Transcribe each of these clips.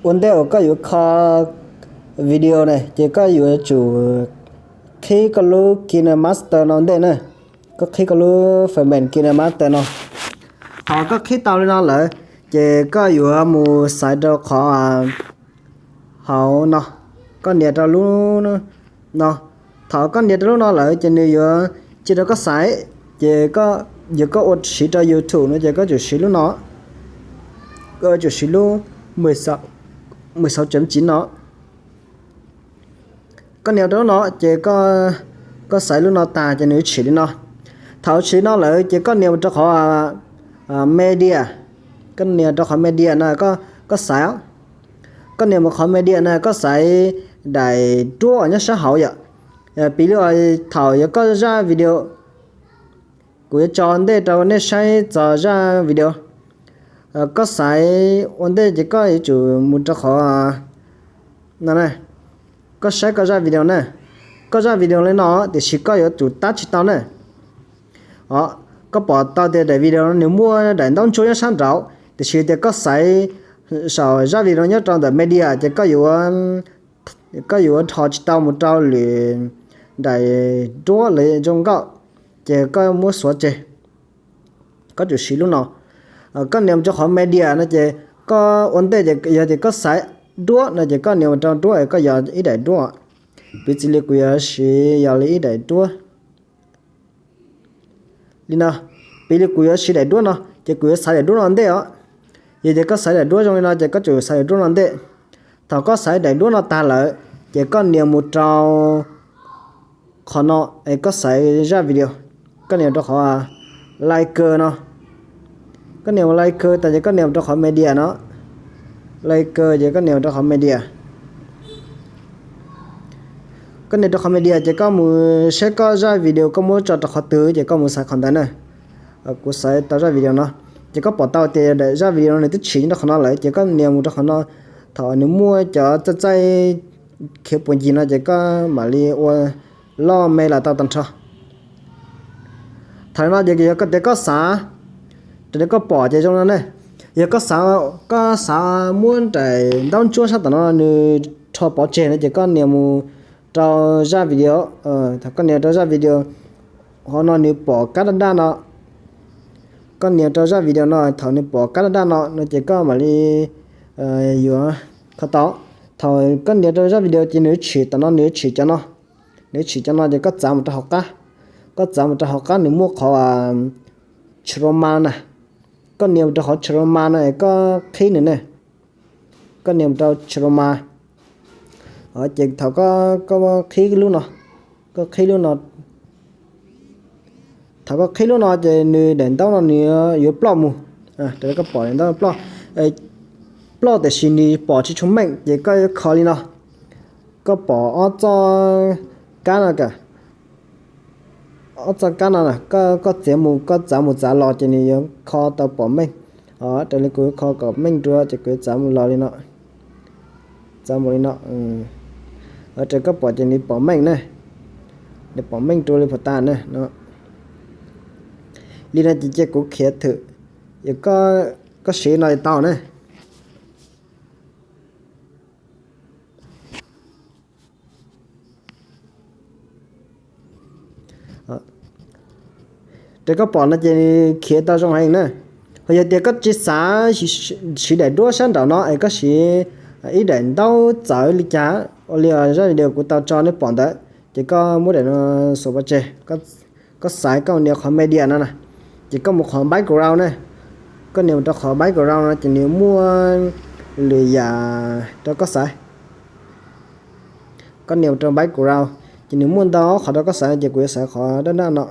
Ua ntej uas koj yuav kho video ne ces koj yuav tsum qhib koj lub KineMaster no ntej na. Koj qhib koj lub phần mềm KineMaster no. Thaum koj qhib tau li no lawm ces koj yuav mus xaiv rau qhov hauv no, koj nias rau lub no. Thaum koj nias rau lub no lawm ces nws yuav cia rau koj xaiv, ces yog koj ua siv rau YouTube no ces koj tsum siv lub no, koj tsum siv lub mười sáu chấm chín no. Koj nias rau lub no ces koj xaiv lub no tag ces nws tshwm li no. Thaum tshwm li no lawm ces koj nias mus rau qhov media, koj nias rau qhov media no, koj xaiv, koj nias mus qhov media no koj xaiv daim duab nyob sab hauv yom. Piv li thaum yog koj zaj video, kuv yuav tso ntej rau nej saib txog zaj video. Koj xaiv ua ntej ces koj yuav tsum mus rau qhov no, koj saib koj zaj video na. Koj zaj video li no tiam sis koj yuav tsum tab tsis tau na. Koj pom tau tias daim video no nws muaj daim ntaub ntsuab nyob sab nraud, tiam sis tias koj xaiv saum zaj video nyob rau ntawm media ces koj yuav dhos tsis tau mus rau lwm daim duab lawm zoo nkauj, ces koj muab xuav tseg. Koj tsum siv lub no. Koj nias mus rau qhov media no ces koj ua ntej ces yog tias koj xaiv duab no ces koj nias mus rau duab es koj yog ib daim duab. Piv txwv li kuv yuav siv yog li ib daim duab li no. Piv li kuv yuav siv daim duab no ces kuv yuav xaiv daim duab no ntej os. Yog tias koj xaiv daim duab zoo li no ces koj tsum xaiv daim duab no ntej. Thaum koj xaiv daim duab no tag lawm ces koj nias mus rau qhov no es koj xaiv zaj video. Koj nias rau qhov like no. Koj nias like tas ces koj nias rau qhov media no. Like ces koj nias rau qhov media. Koj nias rau qhov media ces koj mus saib koj zaj video koj muab tso rau qhov twg ces koj mus xaiv qhov ntawd na. Kuv xaiv tau zaj video no ces koj pom tau tias zaj video no nws twb tshwm nyob rau qhov no lawm ces koj nias mus rau qhov no. Thaum nws muaj cov txaij txaij khiav puas ncig no ces koj mam li ua loj me los tau tag nrho. Thaum no ces yog koj tias koj xav raws li koj pom ces zoo no ne. Yog koj xav, koj xav muab daim ntaub ntsuab sab tom no nws rho pov tseg no ces koj nias mus rau zaj video. Thaum koj nias rau zaj video, qhov no nws pom kab daj daj no. Koj nias rau zaj video no, thaum nws pom kab daj daj no no ces koj mam li yuav kho tau. Thaum koj nias rau zaj video ces nws tshwm tom no, nws tshwm cov no. Nws tshwm cov no ces koj txav mus rau hauv qab. Koj txav mus rau hauv qab nws muaj qhov chroma na. Koj nias mus rau qhov chroma no es koj qhib nws ne. Koj nias mus rau chroma. Ces thaum koj qhib lub no, koj qhib lub no, thaum koj qhib lub no ces nws daim ntaub no nws yuav ploj mus. Raws li koj pom daim ntaub ploj, ploj tiam sis nws pom tsis tshua meej ces koj yuav kho li no. Koj pom ob txoj kab no, ob txoj kab no, koj txiav mus koj txav mus txav los ces nws yuav kho tau pom meej. Raws li kuv yuav kho kom meej dua ces kuv yuav txav mus los li no. Txav mus li no. Raws koj pom ces nws pom meej ne. Nws pom meej dua li puas tas ne no. Li no ces cia kuv khiav thwm. Yog koj siv no tau ne. Raws koj pom no ces khiav tau zoo heev na. Ho yog tias koj tsis xav siv daim duab sab nraum no es koj siv ib daim ntaub txawv li cas, ua li zaj video kuv tau tso nej pom ntawd, ces koj muab daim no xuas pov tseg. Koj xaiv koj nias qhov media no na, ces koj mus qhov background na. Koj nias mus rau qhov background no ces nws muaj lwm yam rau koj xaiv. Koj nias mus rau background ces nws muaj ntau qhov rau koj xaiv ces kuv yuav xaiv qhov daj daj no.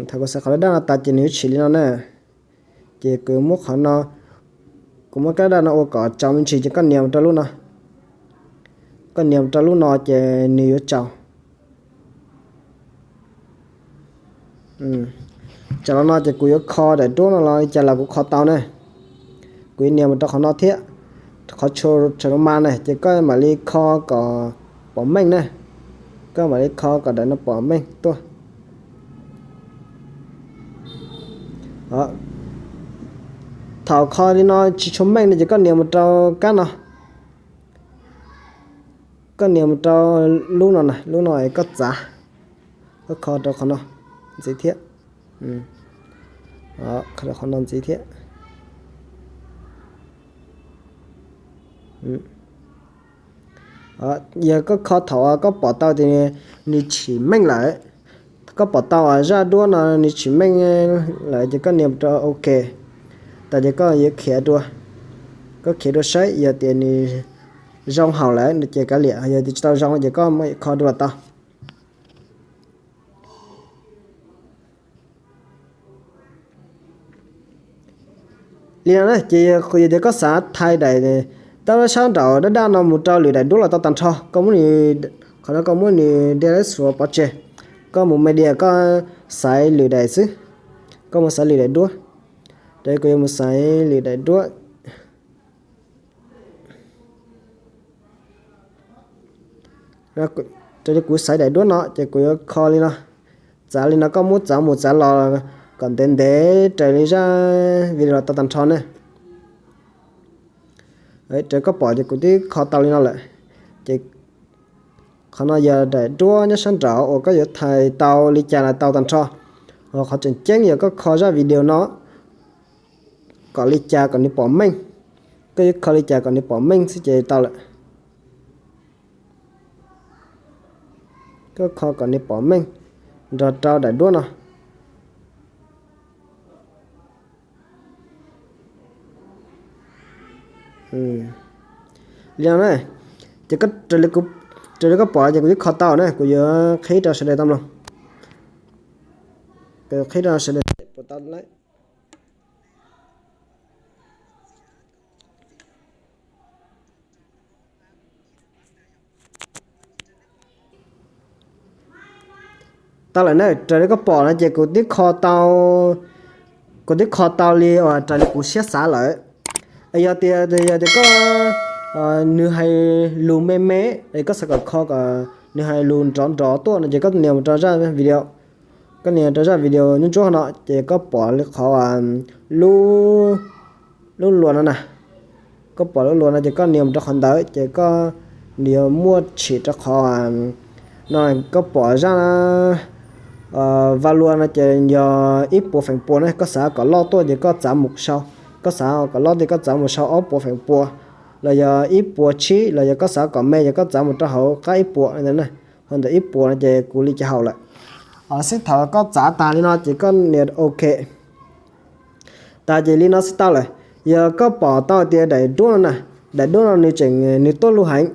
Thaum kuv xaiv qhov daj daj no tas ces nws tshwm li no na. Ces kuv muab qhov no, kuv muab kab daj no ua kom tsaus me ntsis ces koj nias mus rau lub no. Koj nias mus rau lub no ces nws yuav tsaus. Tsaus los no ces kuv yuav kho daim duab no los li cas los kuv kho tau ne. Kuv yuav nias mus rau qhov no thiab, qhov chroma ne ces koj mam li kho kom pom meej ne. Koj mam li kho kom daim no pom meej tuaj. Thaum kho li no tsis tshua meej no ces koj nias mus rau kab no, koj nias mus rau lub no na, lub no koj txav, koj kho rau qhov no ntxiv thiab, kho rau qhov no ntxiv thiab. Yog koj kho thaum koj pom tau tias nws tsis meej lawm, koj pom tau zaj duab no nws tsis meej lawm ces koj nias rau ok, tas ces koj yuav khiav dua, koj khiav dua saib yog tias nws zoo haum lawm no ces kav liam, yog tias tsis tau zoo ces koj mam kho dua los tau. Li no na ces yog tias koj xav thaij daim tab lab sab nraum daj daj no mus rau lwm daim duab los tau tag nrho, koj muab nws, qhov no koj muab nws delete xuav pov tseg, koj mus media koj xaiv lwm daim xwb, koj mus xaiv lwm daim duab, ces kuv yuav mus xaiv lwm daim duab. Raws li kuv xaiv daim duab no ces kuv yuav kho li no, txav li no koj muab txav mus txav los kom ntev ntev raws li zaj video los tau tag nrho ne. Raws koj pom ces kuv twb kho tau li no lawm, ces qhov no yog daim duab nyob sab nraud uas koj yuav thaij tau li cas los tau tag nrho. Qhov tseem ceeb yog koj kho zaj video no kom li cas kom nws pom meej, koj yuav kho li cas kom nws pom meej xwb ces tau lawm. Koj kho kom nws pom meej nrog rau daim duab no. Li no na, ces raws li koj pom ces kuv twb kho tau na, kuv yuav qhib rau sawv daws tau mloog. Kuv qhib rau sawv daws puas tau lawm. Tau lawm na, raws li koj pom no ces kuv twb kho tau, kuv twb kho tau li uas raws li kuv siab xav lawm. Yog tias, yog tias koj, nws hais lus me me es koj xav kom kho kom nws hais lus nrov nrov tuaj no ces koj nias mus rau zaj video, koj nias rau zaj video ntsuab ntsuab no ces koj pom li qhov lub, lub luas no na. Koj pom lub luas no ces koj nias mus rau qhov ntawd ces koj, nws yuav muaj tshim rau qhov no, koj pom zaj vaj luas no ces yog ib puas feem pua na, koj xav kom loj tuaj ces koj txav mus sau, koj xav kom loj ces koj txav mus sau ob puas feem pua, los yog ib puas tsib, los yog koj xav kom me ces koj txav mus rau hauv qab ib puas ntawd na. Hauv ntawm ib puas no ces kuv li cas haum lawm. Xwb thaum koj txav tas li no ces koj nias ok. Tas ces li no xwb tau lawm. Yog koj pom tau tias daim duab no na, daim duab no nws tseem, nws tuaj lug heev,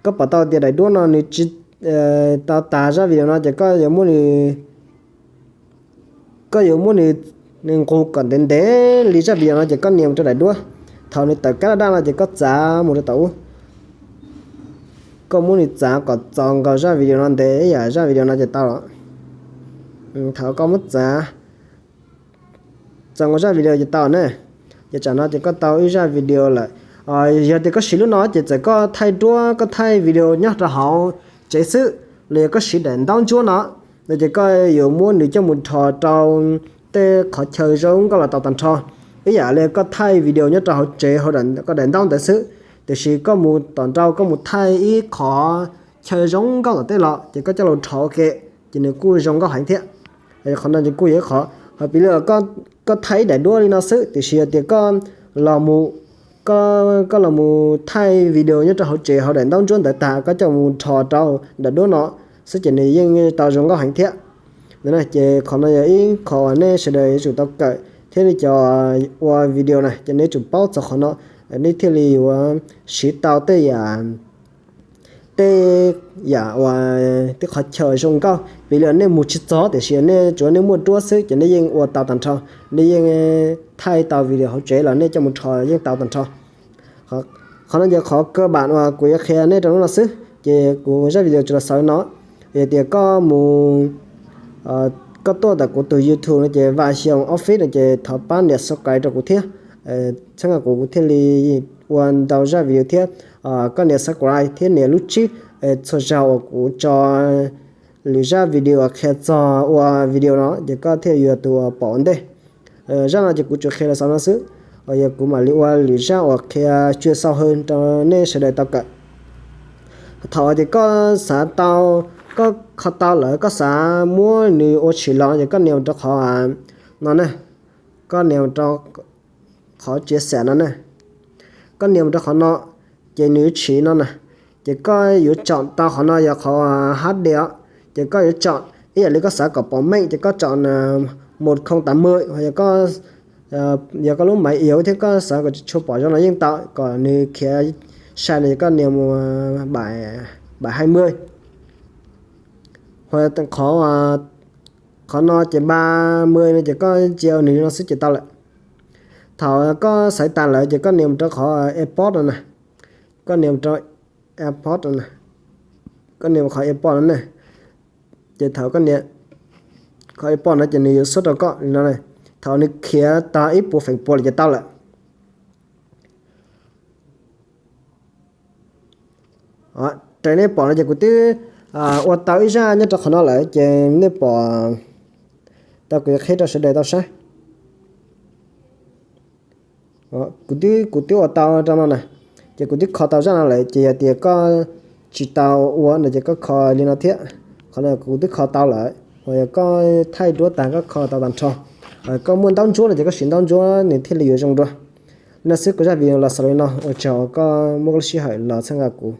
koj pom tau tias daim duab no nws tsis tau tas zaj video no ces koj yuav muab nws, koj yuav muab nws nqus kom ntev ntev li zaj video no ces koj nias mus rau daim duab. Thaum nws tawm kab daj daj no ces koj txav mus rau tom ub, koj muab nws txav kom txaus nkaus zaj video no ntev ib yam zaj video no ces tau lawm. Thaum koj muab txav txaus nkaus zaj video ces tau na. Ces tsam no ces koj tau ib zaj video lawm. Yog tias koj siv lub no ces txawm koj thaij duab koj thaij video nyob rau hauv tsev xwb, los yog koj siv daim ntaub ntsuab no, no ces koj yuav muab nws coj mus rho rau tej qhov chaw zoo nkauj los tau tag nrho. Ib yam li koj thaij video nyob rau hauv tsev hauv koj daim ntaub ntawd xwb, tiam sis koj mus tom nraud koj mus thaij ib qhov chaw zoo nkauj tom tej los ces koj coj los rho ua ke, ces nws kuj zoo nkauj heev thiab. Qhov no ces kuj yog ib qhov, ho piv li koj thaij ib daim duab li no xwb, tiam sis yog tias koj los mus, koj los mus thaij video nyob rau hauv tsev hauv daim ntaub ntsuab ntawd tag koj coj mus rho rau daim duab no xwb ces nws yeej tau zoo nkauj heev thiab. Ces qhov no yog ib qho uas nej sawv daws yuav tsum tau kawm thiab nej cov ua video na ces nej tsum paub txog qhov no, nej thiaj li yuav siv tau tej yam, tej yam uas tej qhov chaw zoo nkauj. Piv li nej mus tsis txog tiam sis nej tsuav nej muaj duab xwb ces nej yeej ua tau tag nrho, nej yeej thaij tau video hauv tsev los nej coj mus rho yeej tau tag nrho. Qhov no ces qhov kawg npaam uas kuv yuav qhia nej rau hnub no xwb ces kuv zaj video tsuas los xaus li no. Yog tias koj mus, koj tuaj ntawm kuv tus YouTube no ces Vam Xyoos Office no ces thov pab nias subscribe rau kuv thiab, txhawb nqa kuv kuv thiaj li ua ntau zaj video thiab. Koj nias subscribe thiab nias lub tswb, txhua zaug uas kuv tso lwm zaj video qhia txog ua video no ces koj thiaj yuav tus uas pom ua ntej. Zaj no ces kuv tsuas qhia los xaus no xwb. Yog kuv mam li ua lwm zaj uas qhia tswj xau hwv rau nej sawv daws tau kawm. Thaum tias koj xav tau, koj kho tau lawm koj xav muab nws ua tshim los ces koj nias mus rau qhov no ne, koj nias mus rau qhov txiav xam no ne, koj nias mus rau qhov no, ces nws tshim no na. Ces koj yuav tsom tau qhov no yog qhov hard disk os, ces koj yuav tsom ib yam li koj xav kom pom meej ces koj tsom mus khoo tas maj, yog koj lub maiv iauv thiab koj xav kom tsis tshua pom zoo no yeej tau, kom nws khiav sai no ces koj nias mus bảy hai mươi. Qhov, qhov no ces ba mươi no ces koj cia nws no xwb ces tau lawm. Thaum koj xaiv tas lawm ces koj nias mus rau qhov export no na, koj nias mus rau export no, koj nias mus qhov export no ne, ces thaum koj nias qhov export no ces nws yuav xub rau koj li no, thaum nws khiav tau ib puas feem pua lawm ces tau lawm. Raws nej pom no ces kuv twb ua tau ib zaj nyob rau qhov no lawm ces nej pom tau, kuv yuav qhib rau sawv daws tau saib. Kuv twb, kuv twb ua tau rau no na, ces kuv twb kho tau zaj no lawm ces yog tias koj tsis tau ua no ces koj kho li no thiab. Qhov no kuv twb kho tau lawm, uas yog koj thaij duab tag koj kho tau tag nrho. Koj muaj ntaub ntsuab no ces koj siv ntaub ntsuab nws thiaj li yuav zoo dua. Li no xwb kuv zaj video los xaus li no, ua tsaug koj muab koj lub sij hawm los txhawb nqa kuv.